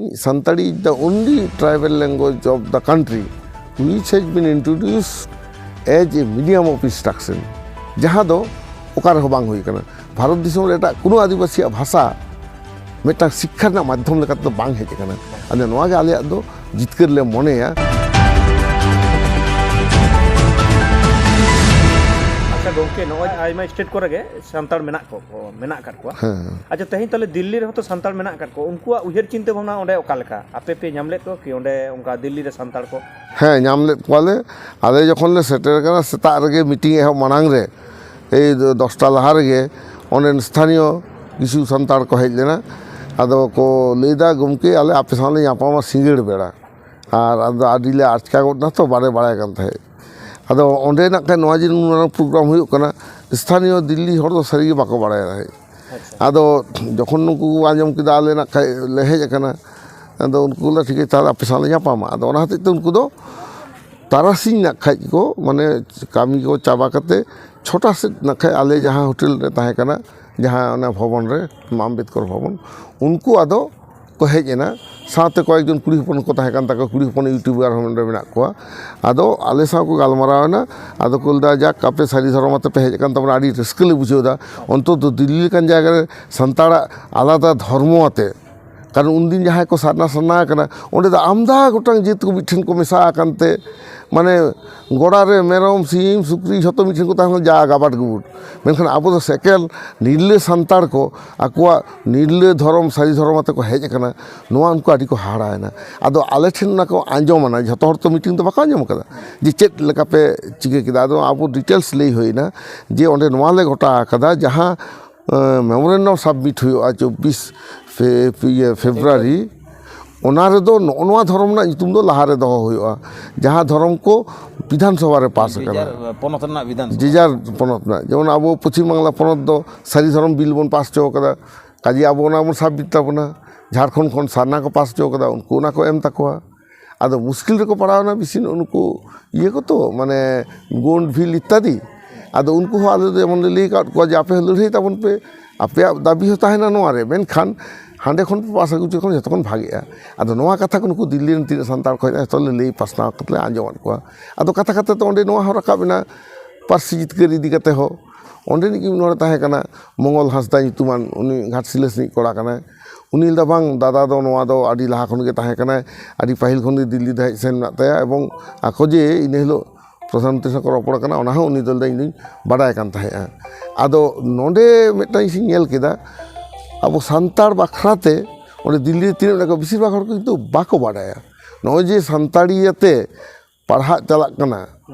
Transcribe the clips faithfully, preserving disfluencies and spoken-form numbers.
Santali is the only tribal language of the country which has been introduced as a medium of instruction, ᱡᱟᱦᱟᱸ ᱫᱚ ᱚᱠᱟ ᱨᱮᱦᱚᱸ ᱵᱟᱝ ᱦᱩᱭ ᱟᱠᱟᱱᱟ᱾ ᱵᱷᱟᱨᱚᱛ ᱫᱤᱥᱚᱢ ᱨᱮ ᱮᱴᱟᱜ ᱠᱳᱱᱳ ᱟᱹᱫᱤᱵᱟᱹᱥᱤᱭᱟᱜ ᱵᱷᱟᱥᱟ ᱢᱤᱫᱴᱟᱝ ᱥᱤᱠᱠᱷᱟ ᱨᱮᱱᱟᱜ ᱢᱟᱫᱽᱫᱷᱚᱢ ᱞᱮᱠᱟᱛᱮ ᱫᱚ ᱵᱟᱝ ᱦᱮᱡ ᱟᱠᱟᱱᱟ᱾ ᱟᱫᱚ ᱱᱚᱣᱟ ᱜᱮ ᱟᱞᱮᱭᱟᱜ ᱫᱚ ᱡᱤᱛᱠᱟᱹᱨ ᱞᱮ ᱢᱚᱱᱮᱭᱟ᱾ ᱟᱪᱪᱷᱟ ᱜᱚᱢᱠᱮ, ᱱᱚᱜᱼᱚᱭ ᱟᱭᱢᱟ ᱥᱴᱮᱴ ᱠᱚᱨᱮ ᱜᱮ ᱥᱟᱱᱛᱟᱲ ᱢᱮᱱᱟᱜ ᱠᱚ, ᱠᱚ ᱢᱮᱱᱟᱜ ᱟᱠᱟᱫ ᱠᱚᱣᱟ᱾ ᱦᱮᱸ᱾ ᱟᱪᱪᱷᱟ, ᱛᱮᱦᱮᱧ ᱛᱟᱦᱚᱞᱮ ᱫᱤᱞᱞᱤ ᱨᱮᱦᱚᱸ ᱛᱚ ᱥᱟᱱᱛᱟᱲ ᱢᱮᱱᱟᱜ ᱟᱠᱟᱫ ᱠᱚᱣᱟ, ᱩᱱᱠᱩᱣᱟᱜ ᱩᱭᱦᱟᱹᱨ ᱪᱤᱱᱛᱟᱹ ᱵᱷᱟᱵᱽᱱᱟ ᱚᱸᱰᱮ ᱚᱠᱟ ᱞᱮᱠᱟ? ᱟᱯᱮ ᱯᱮ ᱧᱟᱢ ᱞᱮᱫ ᱠᱚᱣᱟ ᱠᱤ ᱚᱸᱰᱮ ᱚᱱᱠᱟ ᱫᱤᱞᱞᱤ ᱨᱮ ᱥᱟᱱᱛᱟᱲ ᱠᱚ? ᱦᱮᱸ, ᱧᱟᱢ ᱞᱮᱫ ᱠᱚᱣᱟᱞᱮ᱾ ᱟᱞᱮ ᱡᱚᱠᱷᱚᱱ ᱞᱮ ᱥᱮᱴᱮᱨ ᱟᱠᱟᱱᱟ, ᱥᱮᱛᱟᱜ ᱨᱮᱜᱮ ᱢᱤᱴᱤᱝ ᱮᱦᱚᱵ ᱢᱟᱲᱟᱝ ᱨᱮ, ᱮᱭ ᱫᱚᱥᱴᱟ ᱞᱟᱦᱟ ᱨᱮᱜᱮ, ᱚᱸᱰᱮᱱ ᱥᱛᱷᱟᱱᱤᱭᱚ ᱠᱤᱪᱷᱩ ᱥᱟᱱᱛᱟᱲ ᱠᱚ ᱦᱮᱡ ᱞᱮᱱᱟ᱾ ᱟᱫᱚ ᱠᱚ ᱞᱟᱹᱭᱫᱟ, "ᱜᱚᱢᱠᱮ, ᱟᱞᱮ ᱟᱯᱮ ᱥᱟᱶ ᱞᱮ ᱧᱟᱯᱟᱢᱟ ᱥᱤᱸᱜᱟᱹᱲ ᱵᱮᱲᱟ, ᱟᱨ ᱟᱫᱚ ᱟᱹᱰᱤ ᱞᱮ ᱟᱪᱠᱟ ᱜᱚᱫ ᱱᱟ ᱛᱚ, ᱵᱟᱞᱮ ᱵᱟᱲᱟᱭ ᱠᱟᱱ ᱛᱟᱦᱮᱸᱫ᱾" ᱟᱫᱚ ᱚᱸᱰᱮ ᱱᱟᱜ ᱠᱷᱟᱱ ᱱᱚᱣᱟ ᱡᱮ ᱱᱩᱱ ᱢᱟᱨᱟᱝ ᱯᱨᱳᱜᱨᱟᱢ ᱦᱩᱭᱩᱜ ᱠᱟᱱᱟ, ᱥᱛᱷᱟᱱᱤᱭᱚ ᱫᱤᱞᱞᱤ ᱦᱚᱲ ᱫᱚ ᱥᱟᱹᱨᱤᱜᱮ ᱵᱟᱠᱚ ᱵᱟᱲᱟᱭᱟ ᱛᱟᱦᱮᱸᱫ᱾ ᱟᱪᱪᱷᱟ᱾ ᱟᱫᱚ ᱡᱚᱠᱷᱚᱱ ᱱᱩᱠᱩ ᱠᱚ ᱟᱸᱡᱚᱢ ᱠᱮᱫᱟ, ᱟᱞᱮ ᱱᱟᱜ ᱠᱷᱟᱱ ᱞᱮ ᱦᱮᱡ ᱟᱠᱟᱱᱟ, ᱟᱫᱚ ᱩᱱᱠᱩ ᱞᱮ ᱴᱷᱤᱠ ᱜᱮᱭᱟ, ᱛᱟᱦᱚᱞᱮ ᱟᱯᱮ ᱥᱟᱶ ᱞᱮ ᱧᱟᱯᱟᱢᱟ᱾ ᱟᱫᱚ ᱚᱱᱟ ᱦᱚᱛᱮᱡ ᱛᱮ ᱩᱱᱠᱩ ᱫᱚ ᱛᱟᱨᱟᱥᱤᱧ ᱱᱟᱜ ᱠᱷᱟᱡ ᱠᱚ, ᱢᱟᱱᱮ, ᱠᱟᱹᱢᱤ ᱠᱚ ᱪᱟᱵᱟ ᱠᱟᱛᱮ ᱪᱷᱚᱴᱟ ᱥᱮᱫ ᱱᱟᱜ ᱠᱷᱟᱡ ᱟᱞᱮ ᱡᱟᱦᱟᱸ ᱦᱳᱴᱮᱞ ᱨᱮ ᱛᱟᱦᱮᱸ ᱠᱟᱱᱟ, ᱡᱟᱦᱟᱸ ᱚᱱᱟ ᱵᱷᱚᱵᱚᱱ ᱨᱮ, ᱟᱢᱵᱮᱫᱠᱚᱨ ᱵᱷᱚᱵᱚᱱ, ᱩᱱᱠᱩ ᱟᱫᱚ ᱠᱚ ᱦᱮᱡ ᱮᱱᱟ᱾ ᱥᱟᱶᱛᱮ ᱠᱚᱭᱮᱠ ᱡᱚᱱ ᱠᱩᱲᱤ ᱦᱚᱯᱚᱱ ᱠᱚ ᱛᱟᱦᱮᱸ ᱠᱟᱱ ᱛᱟᱠᱚᱣᱟ, ᱠᱩᱲᱤ ᱦᱚᱯᱚᱱ ᱤᱭᱩᱴᱩᱵᱟᱨ ᱦᱚᱸ ᱱᱚᱰᱮ ᱢᱮᱱᱟᱜ ᱠᱚᱣᱟ᱾ ᱟᱫᱚ ᱟᱞᱮ ᱥᱟᱶ ᱠᱚ ᱜᱟᱞᱢᱟᱨᱟᱣ ᱮᱱᱟ, ᱟᱫᱚ ᱠᱚ ᱞᱟᱹᱭᱫᱟ, "ᱡᱟᱠ, ᱟᱯᱮ ᱥᱟᱹᱨᱤ ᱫᱷᱚᱨᱚᱢ ᱟᱛᱮ ᱯᱮ ᱦᱮᱡ ᱟᱠᱟᱱ ᱛᱟᱵᱚᱱᱟ, ᱟᱹᱰᱤ ᱨᱟᱹᱥᱠᱟᱹ ᱞᱮ ᱵᱩᱡᱷᱟᱹᱣ ᱮᱫᱟ, ᱚᱱᱛᱚᱛᱚ ᱫᱤᱞᱞᱤ ᱞᱮᱠᱟᱱ ᱡᱟᱭᱜᱟ ᱨᱮ ᱥᱟᱱᱛᱟᱲᱟᱜ ᱟᱞᱟᱫᱟ ᱫᱷᱚᱨᱢᱚ ᱟᱛᱮ ᱠᱟᱨᱚᱱ ᱩᱱᱫᱤᱱ ᱡᱟᱦᱟᱸᱭ ᱠᱚ ᱥᱟᱨᱱᱟ ᱥᱟᱨᱱᱟ ᱟᱠᱟᱱᱟ, ᱚᱸᱰᱮ ᱫᱚ ᱟᱢᱫᱟ ᱜᱚᱴᱟᱝ ᱡᱟᱹᱛ ᱠᱚ ᱢᱤᱫ ᱴᱷᱮᱱ ᱠᱚ ᱢᱮᱥᱟ ᱟᱠᱟᱱ ᱛᱮ, ᱢᱟᱱᱮ, ᱜᱚᱲᱟ ᱨᱮ ᱢᱮᱨᱚᱢ, ᱥᱤᱢ, ᱥᱩᱠᱨᱤ ᱡᱷᱚᱛᱚ ᱢᱤᱫ ᱴᱷᱮᱱ ᱠᱚ ᱛᱟᱦᱮᱸ ᱞᱮᱱᱟ, ᱡᱟ ᱜᱟᱵᱟᱴ ᱜᱩᱵᱩᱴ᱾ ᱢᱮᱱᱠᱷᱟᱱ ᱟᱵᱚ ᱫᱚ ᱥᱮᱠᱮᱞ ᱱᱤᱨᱞᱟᱹ ᱥᱟᱱᱛᱟᱲ ᱠᱚ ᱟᱠᱚᱣᱟᱜ ᱱᱤᱨᱞᱟᱹ ᱫᱷᱚᱨᱚᱢ, ᱥᱟᱹᱨᱤ ᱫᱷᱚᱨᱚᱢ ᱟᱛᱮ ᱠᱚ ᱦᱮᱡ ᱟᱠᱟᱱᱟ, ᱱᱚᱣᱟ ᱩᱱᱠᱩ ᱟᱹᱰᱤ ᱠᱚ ᱦᱟᱦᱟᱲᱟᱭᱮᱱᱟ᱾ ᱟᱫᱚ ᱟᱞᱮ ᱴᱷᱮᱱ ᱚᱱᱟ ᱠᱚ ᱟᱸᱡᱚᱢ ᱟᱱᱟ, ᱡᱷᱚᱛᱚ ᱦᱚᱲ ᱛᱚ ᱢᱤᱴᱤᱝ ᱫᱚ ᱵᱟᱠᱚ ᱟᱸᱡᱚᱢ ᱟᱠᱟᱫᱟ ᱡᱮ ᱪᱮᱫ ᱞᱮᱠᱟ ᱯᱮ ᱪᱤᱠᱟᱹ ᱠᱮᱫᱟ᱾ ᱟᱫᱚ ᱟᱵᱚ ᱰᱤᱴᱮᱞᱥ ᱞᱟᱹᱭ ᱦᱩᱭᱱᱟ ᱡᱮ ᱚᱸᱰᱮ ᱱᱚᱣᱟ ᱞᱮ ᱜᱚᱴᱟ ᱟᱠᱟᱫᱟ, ᱡᱟᱦᱟᱸ ᱢᱮᱢᱳᱨᱮᱱᱰᱟᱢ ᱥᱟᱵᱢᱤᱴ ᱦᱩᱭᱩᱜᱼᱟ ᱪᱚᱵᱵᱤᱥ ᱯᱷᱮ-, ᱤᱭᱟᱹ, ᱯᱷᱮᱵᱽᱨᱩᱣᱟᱨᱤ, ᱚᱱᱟ ᱨᱮᱫᱚ ᱱᱚᱜᱼᱚ ᱱᱚᱣᱟ ᱫᱷᱚᱨᱚᱢ ᱨᱮᱱᱟᱜ ᱧᱩᱛᱩᱢ ᱫᱚ ᱞᱟᱦᱟ ᱨᱮ ᱫᱚᱦᱚ ᱦᱩᱭᱩᱜᱼᱟ, ᱡᱟᱦᱟᱸ ᱫᱷᱚᱨᱚᱢ ᱠᱚ ᱵᱤᱫᱷᱟᱱ ᱥᱚᱵᱷᱟ ᱨᱮ ᱯᱟᱥ ᱟᱠᱟᱱᱟ᱾ ᱡᱮᱡᱟᱨ ᱯᱚᱱᱚᱛ ᱨᱮᱱᱟᱜ ᱵᱤᱫᱷᱟᱱ ᱥᱚᱵᱷᱟ᱾ ᱡᱮᱡᱟᱨ ᱯᱚᱱᱚᱛ ᱨᱮᱱᱟᱜ, ᱡᱮᱢᱚᱱ ᱟᱵᱚ ᱯᱚᱪᱷᱤᱢ ᱵᱟᱝᱞᱟ ᱯᱚᱱᱚᱛ ᱫᱚ ᱥᱟᱹᱨᱤ ᱫᱷᱚᱨᱚᱢ ᱵᱤᱞ ᱵᱚᱱ ᱯᱟᱥ ᱦᱚᱪᱚ ᱠᱟᱫᱟ, ᱠᱟᱡᱮ ᱟᱵᱚ ᱚᱱᱟ ᱵᱚᱱ ᱥᱟᱵᱢᱤᱴ ᱛᱟᱵᱚᱱᱟ᱾ ᱡᱷᱟᱲᱠᱷᱚᱸᱰ ᱠᱷᱚᱱ ᱥᱟᱨᱱᱟ ᱠᱚ ᱯᱟᱥ ᱦᱚᱪᱚ ᱠᱟᱫᱟ, ᱩᱱᱠᱩ ᱚᱱᱟ ᱠᱚ ᱮᱢ ᱛᱟᱠᱚᱣᱟ᱾ ᱟᱫᱚ ᱢᱩᱥᱠᱤᱞ ᱨᱮᱠᱚ ᱯᱟᱲᱟᱣ ᱮᱱᱟ ᱵᱮᱥᱤ ᱱᱩᱠᱩ ᱤᱭᱟᱹ ᱠᱚ ᱛᱚ, ᱢᱟᱱᱮ, ᱜᱳᱱᱰ ᱵᱷᱤᱞ ᱤᱛᱛᱟᱫᱤ᱾ ᱟᱫᱚ ᱩᱱᱠᱩ ᱦᱚᱸ ᱟᱞᱮ ᱫᱚ ᱮᱢᱚᱱ ᱞᱮ ᱞᱟᱹᱭ ᱟᱠᱟᱫ ᱠᱚᱣᱟ ᱡᱮ ᱟᱯᱮ ᱦᱚᱸ ᱞᱟᱹᱲᱦᱟᱹᱭ ᱛᱟᱵᱚᱱ ᱯᱮ, ᱟᱯᱮᱭᱟᱜ ᱫᱟᱹᱵᱤ ᱦᱚᱸ ᱛᱟᱦᱮᱱᱟ ᱱᱚᱣᱟ ᱨᱮ, ᱢᱮᱱᱠᱷᱟᱱ ᱦᱟᱸᱰᱮ ᱠᱷᱚᱱ ᱯᱮ ᱯᱟᱥ ᱟᱹᱜᱩ ᱦᱚᱪᱚ ᱠᱷᱟᱱ ᱡᱚᱛᱚ ᱠᱷᱚᱱ ᱵᱷᱟᱜᱮᱜᱼᱟ᱾ ᱟᱫᱚ ᱱᱚᱣᱟ ᱠᱟᱛᱷᱟ ᱠᱚ ᱱᱩᱠᱩ ᱫᱤᱞᱞᱤ ᱨᱮᱱ ᱛᱤᱱᱟᱹᱜ ᱥᱟᱱᱛᱟᱲ ᱠᱚ ᱦᱮᱡ ᱮᱱᱟ, ᱡᱚᱛᱚ ᱞᱮ ᱞᱟᱹᱭ ᱯᱟᱥᱱᱟᱣ ᱠᱟᱛᱮ ᱞᱮ ᱟᱸᱡᱚᱢᱟᱫ ᱠᱚᱣᱟ᱾ ᱟᱫᱚ ᱠᱟᱛᱷᱟ ᱠᱟᱛᱷᱟ ᱛᱮ ᱚᱸᱰᱮ ᱱᱚᱣᱟ ᱦᱚᱸ ᱨᱟᱠᱟᱵ ᱮᱱᱟ, ᱯᱟᱹᱨᱥᱤ ᱡᱤᱛᱠᱟᱹᱨ ᱤᱫᱤ ᱠᱟᱛᱮ ᱦᱚᱸ᱾ ᱚᱸᱰᱮᱱᱤᱡ ᱜᱮ ᱢᱤᱫ ᱦᱚᱲᱮ ᱛᱟᱦᱮᱸ ᱠᱟᱱᱟ, ᱢᱚᱝᱜᱚᱞ ᱦᱟᱸᱥᱫᱟ ᱧᱩᱛᱩᱢᱟᱱ, ᱩᱱᱤ ᱜᱷᱟᱴᱥᱤᱞᱟᱹ ᱥᱮᱱᱤᱡ ᱠᱚᱲᱟ ᱠᱟᱱᱟᱭ᱾ ᱩᱱᱤ ᱞᱟᱹᱭᱫᱟ, "ᱵᱟᱝ ᱫᱟᱫᱟ ᱫᱚ ᱱᱚᱣᱟ ᱫᱚ ᱟᱹᱰᱤ ᱞᱟᱦᱟ ᱠᱷᱚᱱ ᱜᱮ ᱛᱟᱦᱮᱸ ᱠᱟᱱᱟᱭ, ᱟᱹᱰᱤ ᱯᱟᱹᱦᱤᱞ ᱠᱷᱚᱱ ᱜᱮ ᱫᱤᱞᱞᱤ ᱫᱚ ᱦᱮᱡ ᱥᱮᱱ ᱢᱮᱱᱟᱜ ᱛᱟᱭᱟ, ᱮᱵᱚᱝ ᱟᱠᱚ ᱡᱮ ᱤᱱᱟᱹ ᱦᱤᱞᱳᱜ ᱯᱨᱚᱫᱷᱟᱱ ᱢᱚᱱᱛᱨᱤ ᱥᱟᱶ ᱠᱚ ᱨᱚᱯᱚᱲ ᱠᱟᱱᱟ, ᱚᱱᱟ ᱦᱚᱸ ᱩᱱᱤ ᱫᱚ ᱞᱟᱹᱭᱫᱟ ᱤᱧ ᱫᱩᱧ ᱵᱟᱰᱟᱭ ᱠᱟᱱ ᱛᱟᱦᱮᱸᱜᱼᱟ᱾" ᱟᱫᱚ ᱱᱚᱰᱮ ᱢᱤᱫᱴᱟᱝ ᱤᱧ ᱧᱮᱞ ᱠᱮᱫᱟ, ᱟᱵᱚ ᱥᱟᱱᱛᱟᱲ ᱵᱟᱠᱷᱨᱟ ᱛᱮ ᱚᱸᱰᱮ ᱫᱤᱞᱞᱤ ᱨᱮ ᱛᱤᱱᱟᱹᱜ ᱢᱮᱱᱟᱜ ᱠᱚᱣᱟ, ᱵᱮᱥᱤᱨ ᱵᱷᱟᱜᱽ ᱦᱚᱲ ᱠᱚ ᱠᱤᱱᱛᱩ ᱵᱟᱠᱚ ᱵᱟᱰᱟᱭᱟ᱾ ᱱᱚᱜᱼᱚᱭ ᱡᱮ ᱥᱟᱱᱛᱟᱲᱤ ᱟᱛᱮ ᱯᱟᱲᱦᱟᱜ ᱪᱟᱞᱟᱜ ᱠᱟᱱᱟ,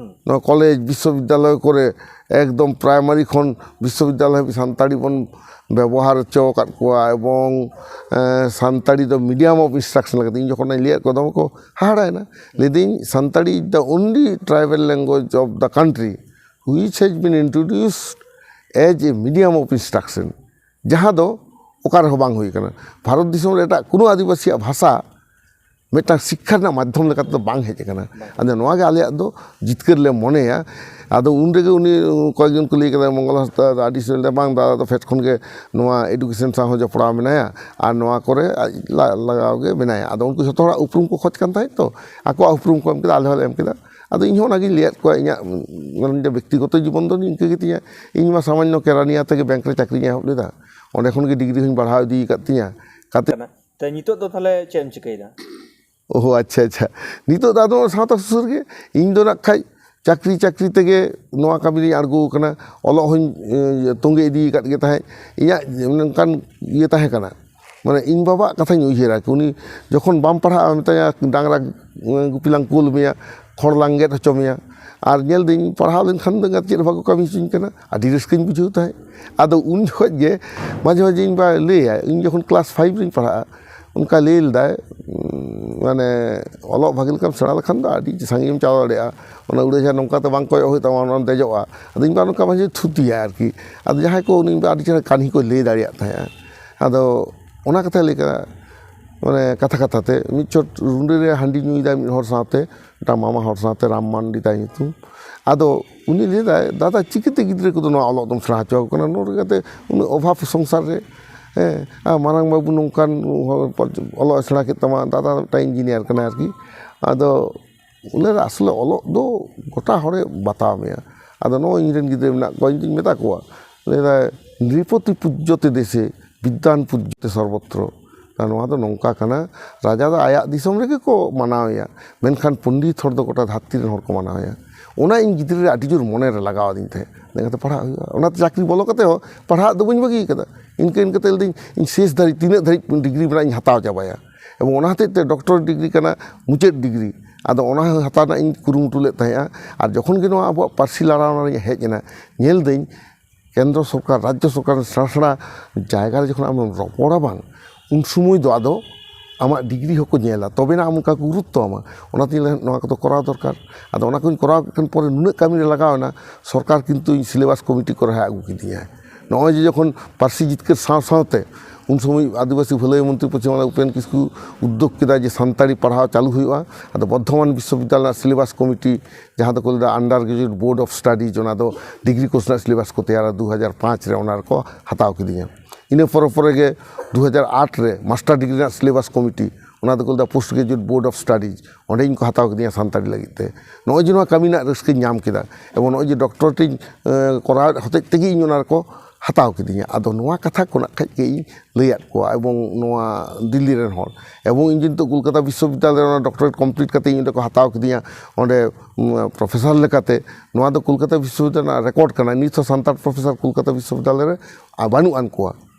ᱱᱚᱣᱟ ᱠᱚᱞᱮᱡᱽ, ᱵᱤᱥᱥᱚᱵᱤᱫᱽᱫᱟᱞᱚᱭ ᱠᱚᱨᱮ ᱮᱠᱫᱚᱢ ᱯᱨᱟᱭᱢᱟᱨᱤ ᱠᱷᱚᱱ ᱵᱤᱥᱥᱚᱵᱤᱫᱽᱫᱟᱞᱚᱭ ᱦᱟᱹᱵᱤᱡ ᱥᱟᱱᱛᱟᱲᱤ ᱵᱚᱱ ᱵᱮᱵᱚᱦᱟᱨ ᱦᱚᱪᱚ ᱟᱠᱟᱫ ᱠᱚᱣᱟ, ᱮᱵᱚᱝ, ᱮᱸ, ᱥᱟᱱᱛᱟᱲᱤ ᱫᱚ medium of instruction ᱞᱮᱠᱟᱛᱮ ᱤᱧ ᱡᱚᱠᱷᱚᱱᱤᱧ ᱞᱟᱹᱭᱟᱫ ᱠᱚᱣᱟ, ᱫᱚᱢᱮ ᱠᱚ ᱦᱟᱦᱟᱲᱟᱭᱮᱱᱟ᱾ ᱞᱟᱹᱭᱫᱟᱹᱧ, "Santali is the only tribal language of the country which has been introduced as a medium of instruction", ᱡᱟᱦᱟᱸ ᱫᱚ ᱚᱠᱟ ᱨᱮᱦᱚᱸ ᱵᱟᱝ ᱦᱩᱭ ᱟᱠᱟᱱᱟ᱾ ᱵᱷᱟᱨᱚᱛ ᱫᱤᱥᱚᱢ ᱨᱮ ᱮᱴᱟᱜ ᱠᱳᱱᱳ ᱟᱹᱫᱤᱵᱟᱹᱥᱤᱭᱟᱜ ᱵᱷᱟᱥᱟ ᱢᱤᱫᱴᱟᱝ ᱥᱤᱠᱠᱷᱟ ᱨᱮᱱᱟᱜ ᱢᱟᱫᱽᱫᱷᱚᱢ ᱞᱮᱠᱟᱛᱮ ᱫᱚ ᱵᱟᱝ ᱦᱮᱡ ᱟᱠᱟᱱᱟ᱾ ᱟᱫᱚ ᱱᱚᱣᱟ ᱜᱮ ᱟᱞᱮᱭᱟᱜ ᱫᱚ ᱡᱤᱛᱠᱟᱹᱨ ᱞᱮ ᱢᱚᱱᱮᱭᱟ᱾ ᱟᱫᱚ ᱩᱱ ᱨᱮᱜᱮ ᱩᱱᱤ, ᱠᱚᱭᱮᱠᱡᱚᱱ ᱠᱚ ᱞᱟᱹᱭ ᱠᱮᱫᱟ, ᱢᱚᱝᱜᱚᱞ ᱦᱟᱸᱥᱫᱟ ᱫᱚ ᱟᱹᱰᱤ ᱥᱤᱵᱤᱞ ᱫᱚ ᱵᱟᱝ, ᱫᱟᱫᱟ ᱫᱚ ᱯᱷᱮᱰ ᱠᱷᱚᱱ ᱜᱮ ᱱᱚᱣᱟ education ᱥᱟᱶ ᱦᱚᱸ ᱡᱚᱯᱲᱟᱣ ᱢᱮᱱᱟᱭᱟ ᱟᱨ ᱱᱚᱣᱟ ᱠᱚᱨᱮ ᱟᱡ ᱞᱟ-, ᱞᱟᱜᱟᱣ ᱜᱮ ᱢᱮᱱᱟᱭᱟ᱾ ᱟᱫᱚ ᱩᱱᱠᱩ ᱡᱷᱚᱛᱚ ᱦᱚᱲᱟᱜ ᱩᱯᱨᱩᱢ ᱠᱚ ᱠᱷᱚᱡᱽ ᱠᱟᱱ ᱛᱟᱦᱮᱸᱫ ᱛᱚ, ᱟᱠᱚᱣᱟᱜ ᱩᱯᱨᱩᱢ ᱠᱚ ᱮᱢ ᱠᱮᱫᱟ, ᱟᱞᱮ ᱦᱚᱸᱞᱮ ᱮᱢ ᱠᱮᱫᱟ᱾ ᱟᱫᱚ ᱤᱧ ᱦᱚᱸ ᱚᱱᱟᱜᱤᱧ ᱞᱟᱹᱭᱟᱫ ᱠᱚᱣᱟ, ᱤᱧᱟᱹᱜ, ᱢᱟᱱᱮ, ᱵᱮᱠᱛᱤᱜᱚᱛᱚ ᱡᱤᱵᱚᱱ ᱫᱚ ᱱᱤᱝᱠᱟᱹ ᱜᱮ ᱛᱤᱧᱟ᱾ ᱤᱧ ᱢᱟ ᱥᱟᱢᱟᱱᱱᱚ ᱠᱮᱨᱟᱱᱤ ᱟᱛᱮ ᱜᱮ ᱵᱮᱝᱠ ᱨᱮ ᱪᱟᱹᱠᱨᱤᱧ ᱮᱦᱚᱵ ᱞᱮᱫᱟ, ᱚᱸᱰᱮ ᱠᱷᱚᱱ ᱜᱮ ᱰᱤᱜᱽᱨᱤ ᱦᱚᱸᱧ ᱵᱟᱲᱦᱟᱣ ᱤᱫᱤ ᱟᱠᱟᱫ ᱛᱤᱧᱟ᱾ ᱠᱟᱛᱮ ᱠᱟᱱᱟ᱾ ᱛᱚ, ᱱᱤᱛᱚᱜ ᱫᱚ ᱛᱟᱦᱞᱮ ᱪᱮᱫ ᱮᱢ ᱪᱤᱠᱟᱹᱭᱮᱫᱟ? ᱚᱦᱚ, ᱟᱪᱪᱷᱟ, ᱟᱪᱪᱷᱟ᱾ ᱱᱤᱛᱚᱜ ᱫᱚ ᱟᱫᱚ ᱥᱟᱶᱛᱟ ᱥᱩᱥᱟᱹᱨ ᱜᱮ᱾ ᱤᱧ ᱫᱚ ᱱᱟᱜ ᱠᱷᱟᱡ ᱪᱟᱹᱠᱨᱤ, ᱪᱟᱹᱠᱨᱤ ᱛᱮᱜᱮ ᱱᱚᱣᱟ ᱠᱟᱹᱢᱤ ᱨᱤᱧ ᱟᱬᱜᱚ ᱟᱠᱟᱱᱟ᱾ ᱚᱞᱚᱜ ᱦᱚᱸᱧ, ᱮ, ᱛᱚᱸᱜᱮ ᱤᱫᱤ ᱟᱠᱟᱫ ᱜᱮ ᱛᱟᱦᱮᱸᱫ᱾ ᱤᱧᱟᱹᱜ ᱱᱚᱝᱠᱟᱱ ᱤᱭᱟᱹ ᱛᱟᱦᱮᱸ ᱠᱟᱱᱟ, ᱢᱟᱱᱮ, ᱤᱧ ᱵᱟᱵᱟᱣᱟᱜ ᱠᱟᱛᱷᱟᱧ ᱩᱭᱦᱟᱹᱨᱟ᱾ ᱩᱱᱤ ᱡᱚᱠᱷᱚᱱ ᱵᱟᱢ ᱯᱟᱲᱦᱟᱜᱼᱟ, ᱢᱮᱛᱟᱭᱟ, "ᱰᱟᱝᱨᱟ, ᱮ, ᱜᱩᱯᱤ ᱞᱟᱝ ᱠᱩᱞ ᱢᱮᱭᱟ, ᱠᱷᱚᱲ ᱞᱟᱝ ᱜᱮᱫ ᱦᱚᱪᱚ ᱢᱮᱭᱟ", ᱟᱨ ᱧᱮᱞ ᱫᱟᱹᱧ ᱯᱟᱲᱦᱟᱣ ᱞᱮᱱᱠᱷᱟᱱ ᱫᱚ ᱮᱸᱜᱟᱛ ᱪᱮᱫ ᱦᱚᱸ ᱵᱟᱠᱚ ᱠᱟᱹᱢᱤ ᱦᱚᱪᱚᱧ ᱠᱟᱱᱟ᱾ ᱟᱹᱰᱤ ᱨᱟᱹᱥᱠᱟᱹᱧ ᱵᱩᱡᱷᱟᱹᱣ ᱛᱟᱦᱮᱸᱫ᱾ ᱟᱫᱚ ᱩᱱ ᱡᱚᱠᱷᱚᱡ ᱜᱮ ᱢᱟᱡᱷᱮ ᱢᱟᱡᱷᱮ ᱤᱧ ᱵᱟ ᱞᱟᱹᱭᱟᱭ, ᱤᱧ ᱡᱚᱠᱷᱚᱱ ᱠᱞᱟᱥ ᱯᱷᱟᱭᱤᱵᱷ ᱨᱤᱧ ᱯᱟᱲᱦᱟᱜᱼᱟ, ᱚᱱᱠᱟ ᱞᱟᱹᱭ ᱞᱮᱫᱟᱭ, ᱩᱸ, ᱢᱟᱱᱮ, "ᱚᱞᱚᱜ ᱵᱷᱟᱜᱮ ᱞᱮᱠᱟᱢ ᱥᱮᱬᱟ ᱞᱮᱠᱷᱟᱱ ᱫᱚ ᱟᱹᱰᱤ ᱥᱟᱺᱜᱤᱧ ᱮᱢ ᱪᱟᱞᱟᱣ ᱫᱟᱲᱮᱭᱟᱜᱼᱟ, ᱚᱱᱟ ᱩᱲᱟᱹᱡᱟᱦᱟᱡᱽ ᱱᱚᱝᱠᱟ ᱛᱮ ᱵᱟᱝ ᱠᱚᱭᱚᱜ ᱦᱩᱭᱩᱜ ᱛᱟᱢᱟ, ᱚᱱᱟᱢ ᱫᱮᱡᱚᱜᱼᱟ᱾" ᱟᱫᱚ ᱤᱧ ᱵᱟ ᱱᱚᱝᱠᱟ ᱢᱟᱡᱷᱮ ᱛᱷᱩᱛᱤᱭᱟ ᱟᱨᱠᱤ᱾ ᱟᱫᱚ ᱡᱟᱦᱟᱸᱭ ᱠᱚ, ᱩᱱᱤ ᱟᱹᱰᱤ ᱪᱮᱦᱨᱟ ᱠᱟᱹᱦᱱᱤ ᱠᱚᱭ ᱞᱟᱹᱭ ᱫᱟᱲᱮᱭᱟᱜ ᱛᱟᱦᱮᱸᱜᱼᱟ᱾ ᱟᱫᱚ ᱚᱱᱟ ᱠᱟᱛᱷᱟᱭ ᱞᱟᱹᱭ ᱠᱮᱫᱟ, ᱢᱟᱱᱮ, ᱠᱟᱛᱷᱟ ᱠᱟᱛᱷᱟ ᱛᱮ ᱢᱤᱫ ᱪᱷᱚᱴ ᱨᱩᱸᱰᱟᱹ ᱨᱮ ᱦᱟᱺᱰᱤ ᱧᱩᱭᱮᱫᱟᱭ ᱢᱤᱫ ᱦᱚᱲ ᱥᱟᱶᱛᱮ, ᱢᱤᱫᱴᱟᱝ ᱢᱟᱢᱟ ᱦᱚᱲ ᱥᱟᱶᱛᱮ, ᱨᱟᱢ ᱢᱟᱱᱰᱤ ᱛᱟᱭ ᱧᱩᱛᱩᱢ᱾ ᱟᱫᱚ ᱩᱱᱤ ᱞᱟᱹᱭ ᱫᱟᱭ, "ᱫᱟᱫᱟ, ᱪᱤᱠᱟᱹᱛᱮ ᱜᱤᱫᱽᱨᱟᱹ ᱠᱚᱫᱚ ᱱᱚᱣᱟ ᱚᱞᱚᱜ ᱫᱚᱢ ᱥᱮᱬᱟ ᱦᱚᱪᱚ ᱟᱠᱚ ᱠᱟᱱᱟ? ᱱᱚᱰᱮ ᱠᱟᱛᱮ ᱩᱱᱟᱹᱜ ᱚᱵᱷᱟᱵᱽ ᱥᱚᱝᱥᱟᱨ ᱨᱮ, ᱦᱮᱸ, ᱟᱨ ᱢᱟᱨᱟᱝ ᱵᱟᱹᱵᱩ ᱱᱚᱝᱠᱟᱱ ᱦᱚᱲ ᱚᱞᱚᱜ ᱮ ᱥᱮᱬᱟ ᱠᱮᱫ ᱛᱟᱢᱟ, ᱫᱟᱫᱟ ᱢᱤᱫᱴᱟᱝ ᱤᱧᱡᱤᱱᱤᱭᱟᱨ ᱠᱟᱱᱟᱭ ᱟᱨᱠᱤ᱾ ᱟᱫᱚ ᱞᱟᱹᱭᱫᱟ, "ᱟᱥᱚᱞᱮ ᱚᱞᱚᱜ ᱫᱚ ᱜᱚᱴᱟ ᱦᱚᱲᱮ ᱵᱟᱛᱟᱣ ᱢᱮᱭᱟ, ᱟᱫᱚ ᱱᱚᱜᱼᱚᱭ ᱤᱧ ᱨᱮᱱ ᱜᱤᱫᱽᱨᱟᱹ ᱢᱮᱱᱟᱜ ᱠᱚᱣᱟ, ᱤᱧ ᱫᱩᱧ ᱢᱮᱛᱟ ᱠᱚᱣᱟ", ᱞᱟᱹᱭᱫᱟᱭ, "ᱱᱨᱤᱯᱚᱛᱤ ᱯᱩᱡᱽᱡᱚᱛᱮ ᱫᱮᱥᱮ, ᱵᱤᱫᱽᱣᱟᱱ ᱯᱩᱡᱽᱡᱚᱛᱮ ᱥᱚᱨᱵᱚᱛᱨᱚ᱾" ᱟᱨ ᱱᱚᱣᱟ ᱫᱚ ᱱᱚᱝᱠᱟ ᱠᱟᱱᱟ, ᱨᱟᱡᱟ ᱫᱚ ᱟᱭᱟᱜ ᱫᱤᱥᱚᱢ ᱨᱮᱜᱮ ᱠᱚ ᱢᱟᱱᱟᱣᱮᱭᱟ, ᱢᱮᱱᱠᱷᱟᱱ ᱯᱚᱱᱰᱤᱛ ᱦᱚᱲ ᱫᱚ ᱜᱚᱴᱟ ᱫᱷᱟᱹᱨᱛᱤ ᱨᱮᱱ ᱦᱚᱲ ᱠᱚ ᱢᱟᱱᱟᱣᱮᱭᱟ᱾ ᱚᱱᱟ ᱤᱧ ᱜᱤᱫᱽᱨᱟᱹ ᱨᱮ ᱟᱹᱰᱤ ᱡᱳᱨ ᱢᱚᱱᱮ ᱨᱮ ᱞᱟᱜᱟᱣ ᱟᱹᱫᱤᱧ ᱛᱟᱦᱮᱸᱫ, ᱞᱟᱹᱭ ᱠᱟᱛᱮ ᱯᱟᱲᱦᱟᱜ ᱦᱩᱭᱩᱜᱼᱟ᱾ ᱚᱱᱟᱛᱮ ᱪᱟᱹᱠᱨᱤ ᱵᱚᱞᱚ ᱠᱟᱛᱮ ᱦᱚᱸ ᱯᱟᱲᱦᱟᱜ ᱫᱚ ᱵᱟᱹᱧ ᱵᱟᱹᱜᱤ ᱠᱟᱫᱟ᱾ ᱤᱱᱠᱟᱹ ᱤᱱᱠᱟᱹ ᱛᱮ ᱞᱟᱹᱭᱫᱟᱹᱧ, ᱤᱧ ᱥᱮᱥ ᱫᱷᱟᱹᱨᱤᱡ ᱛᱤᱱᱟᱹᱜ ᱫᱷᱟᱹᱨᱤᱡ ᱰᱤᱜᱽᱨᱤ ᱢᱮᱱᱟᱜ ᱤᱧ ᱦᱟᱛᱟᱣ ᱪᱟᱵᱟᱭᱟ᱾ ᱮᱵᱚᱝ ᱚᱱᱟ ᱦᱚᱛᱮᱡ ᱛᱮ ᱰᱚᱠᱴᱚᱨᱮᱴ ᱰᱤᱜᱽᱨᱤ ᱠᱟᱱᱟ ᱢᱩᱪᱟᱹᱫ ᱰᱤᱜᱽᱨᱤ, ᱟᱫᱚ ᱚᱱᱟ ᱦᱚᱸ ᱦᱟᱛᱟᱣ ᱨᱮᱱᱟᱜ ᱤᱧ ᱠᱩᱨᱩᱢᱩᱴᱩ ᱞᱮᱫ ᱛᱟᱦᱮᱸᱜᱼᱟ᱾ ᱟᱨ ᱡᱚᱠᱷᱚᱱ ᱜᱮ ᱱᱚᱣᱟ ᱟᱵᱚᱣᱟᱜ ᱯᱟᱹᱨᱥᱤ ᱞᱟᱲᱟᱣ ᱨᱮᱱᱟᱜ ᱦᱮᱡ ᱮᱱᱟ, ᱧᱮᱞ ᱫᱟᱹᱧ ᱠᱮᱱᱫᱨᱚ ᱥᱚᱨᱠᱟᱨ, ᱨᱟᱡᱽᱡᱚ ᱥᱚᱨᱠᱟᱨ ᱥᱮᱬᱟ ᱥᱮᱬᱟ ᱡᱟᱭᱜᱟ ᱨᱮ ᱡᱚᱠᱷᱚᱱ ᱟᱢᱮᱢ ᱨᱚᱯᱚᱲᱟ ᱵᱟᱝ, ᱩᱱ ᱥᱚᱢᱚᱭ ᱫᱚ ᱟᱫᱚ ᱟᱢᱟᱜ ᱰᱤᱜᱽᱨᱤ ᱦᱚᱸᱠᱚ ᱧᱮᱞᱟ, ᱛᱚᱵᱮᱱᱟ ᱟᱢ ᱚᱱᱠᱟ ᱠᱚ ᱜᱩᱨᱩᱛᱛᱚ ᱟᱢᱟ᱾ ᱚᱱᱟᱛᱮᱧ ᱞᱟᱹᱭᱟ ᱱᱚᱣᱟ ᱠᱚᱫᱚ ᱠᱚᱨᱟᱣ ᱫᱚᱨᱠᱟᱨ᱾ ᱟᱫᱚ ᱚᱱᱟ ᱠᱚᱧ ᱠᱚᱨᱟᱣ ᱠᱮᱫ ᱠᱷᱟᱱ ᱯᱚᱨᱮ ᱱᱩᱱᱟᱹᱜ ᱠᱟᱹᱢᱤ ᱨᱮ ᱞᱟᱜᱟᱣ ᱮᱱᱟ, ᱥᱚᱨᱠᱟᱨ ᱠᱤᱱᱛᱩ ᱤᱧ ᱥᱤᱞᱮᱵᱟᱥ ᱠᱚᱢᱤᱴᱤ ᱠᱚᱨᱮ ᱦᱚᱸ ᱟᱹᱜᱩ ᱠᱤᱫᱤᱧᱟᱭ᱾ ᱱᱚᱜᱼᱚᱭ ᱡᱮ ᱡᱚᱠᱷᱚᱱ ᱯᱟᱹᱨᱥᱤ ᱡᱤᱛᱠᱟᱹᱨ ᱥᱟᱶ ᱥᱟᱶᱛᱮ ᱩᱱ ᱥᱚᱢᱚᱭ ᱟᱹᱫᱤᱵᱟᱹᱥᱤ ᱵᱷᱟᱹᱞᱟᱹᱭ ᱢᱚᱱᱛᱨᱤ ᱯᱚᱪᱷᱤᱢ ᱵᱟᱝᱞᱟ ᱩᱯᱮᱱ ᱠᱤᱥᱠᱩ ᱩᱫᱽᱫᱳᱜᱽ ᱠᱮᱫᱟ ᱡᱮ ᱥᱟᱱᱛᱟᱲᱤ ᱯᱟᱲᱦᱟᱣ ᱪᱟᱹᱞᱩ ᱦᱩᱭᱩᱜᱼᱟ᱾ ᱟᱫᱚ ᱵᱚᱨᱫᱷᱚᱢᱟᱱ ᱵᱤᱥᱥᱚᱵᱤᱫᱽᱫᱟᱞᱚᱭ ᱨᱮᱱᱟᱜ ᱥᱤᱞᱮᱵᱟᱥ ᱠᱚᱢᱤᱴᱤ, ᱡᱟᱦᱟᱸ ᱫᱚᱠᱚ ᱞᱟᱹᱭᱫᱟ Under Graduate Board of Studies, ᱚᱱᱟ ᱫᱚ ᱰᱤᱜᱽᱨᱤ ᱠᱳᱨᱥ ᱨᱮᱱᱟᱜ ᱥᱤᱞᱮᱵᱟᱥ ᱠᱚ ᱛᱮᱭᱟᱨᱟ, ᱫᱩ ᱦᱟᱡᱟᱨ ᱯᱟᱸᱪ ᱨᱮ ᱚᱱᱟ ᱨᱮᱠᱚ ᱦᱟᱛᱟᱣ ᱠᱤᱫᱤᱧᱟ᱾ ᱤᱱᱟᱹ ᱯᱚᱨᱮ ᱯᱚᱨᱮ ᱜᱮ ᱫᱩ ᱦᱟᱡᱟᱨ ᱟᱴ ᱨᱮ ᱢᱟᱥᱴᱟᱨ ᱰᱤᱜᱽᱨᱤ ᱨᱮᱱᱟᱜ ᱥᱤᱞᱮᱵᱟᱥ ᱠᱚᱢᱤᱴᱤ, ᱚᱱᱟ ᱫᱚᱠᱚ ᱞᱟᱹᱭᱫᱟ Post Graduate Board of Studies, ᱚᱸᱰᱮ ᱤᱧ ᱠᱚ ᱦᱟᱛᱟᱣ ᱠᱤᱫᱤᱧᱟ ᱥᱟᱱᱛᱟᱲᱤ ᱞᱟᱹᱜᱤᱫ ᱛᱮ᱾ ᱱᱚᱜᱼᱚᱭ ᱡᱮ ᱱᱚᱣᱟ ᱠᱟᱹᱢᱤ ᱨᱮᱱᱟᱜ ᱨᱟᱹᱥᱠᱟᱹᱧ ᱧᱟᱢ ᱠᱮᱫᱟ ᱮᱵᱚᱝ ᱱᱚᱜᱼᱚᱭ ᱡᱮ ᱰᱚᱠᱴᱚᱨᱮᱴ ᱤᱧ, ᱮᱸ, ᱠᱚᱨᱟᱣ ᱦᱚᱛᱮᱡ ᱛᱮᱜᱮ ᱤᱧ ᱚᱱᱟ ᱨᱮᱠᱚ ᱦᱟᱛᱟᱣ ᱠᱤᱫᱤᱧᱟ᱾ ᱟᱫᱚ ᱱᱚᱣᱟ ᱠᱟᱛᱷᱟ ᱠᱚ ᱱᱟᱜ ᱠᱷᱟᱡ ᱜᱮ ᱤᱧ ᱞᱟᱹᱭᱟᱫ ᱠᱚᱣᱟ ᱮᱵᱚᱝ ᱱᱚᱣᱟ ᱫᱤᱞᱞᱤ ᱨᱮᱱ ᱦᱚᱲ᱾ ᱮᱵᱚᱝ ᱤᱧ ᱡᱮ ᱱᱤᱛᱚᱜ ᱠᱳᱞᱠᱟᱛᱟ ᱵᱤᱥᱥᱚᱵᱤᱫᱽᱫᱟᱞᱚᱭ ᱨᱮ ᱚᱱᱟ ᱰᱚᱠᱴᱚᱨᱮᱴ ᱠᱚᱢᱯᱞᱤᱴ ᱠᱟᱛᱮ ᱤᱧ ᱚᱸᱰᱮ ᱠᱚ ᱦᱟᱛᱟᱣ ᱠᱤᱫᱤᱧᱟ, ᱚᱸᱰᱮ, ᱩᱢ, ᱯᱨᱚᱯᱷᱮᱥᱚᱨ ᱞᱮᱠᱟᱛᱮ᱾ ᱱᱚᱣᱟ ᱫᱚ ᱠᱳᱞᱠᱟᱛᱟ ᱵᱤᱥᱥᱚᱵᱤᱫᱽᱫᱟᱞᱚᱭ ᱨᱮᱱᱟᱜ ᱨᱮᱠᱚᱨᱰ ᱠᱟᱱᱟ, ᱱᱤᱛ ᱦᱚᱸ ᱥᱟᱱᱛᱟᱲ ᱯᱨᱚᱯᱷᱮᱥᱚᱨ ᱠᱳᱞᱠᱟᱛᱟ ᱵᱤᱥᱥᱚᱵᱤᱫᱽᱫᱟᱞᱚᱭ ᱨᱮ, ᱟ, ᱵᱟᱹᱱᱩᱜ ᱟᱱ ᱠᱚᱣᱟ᱾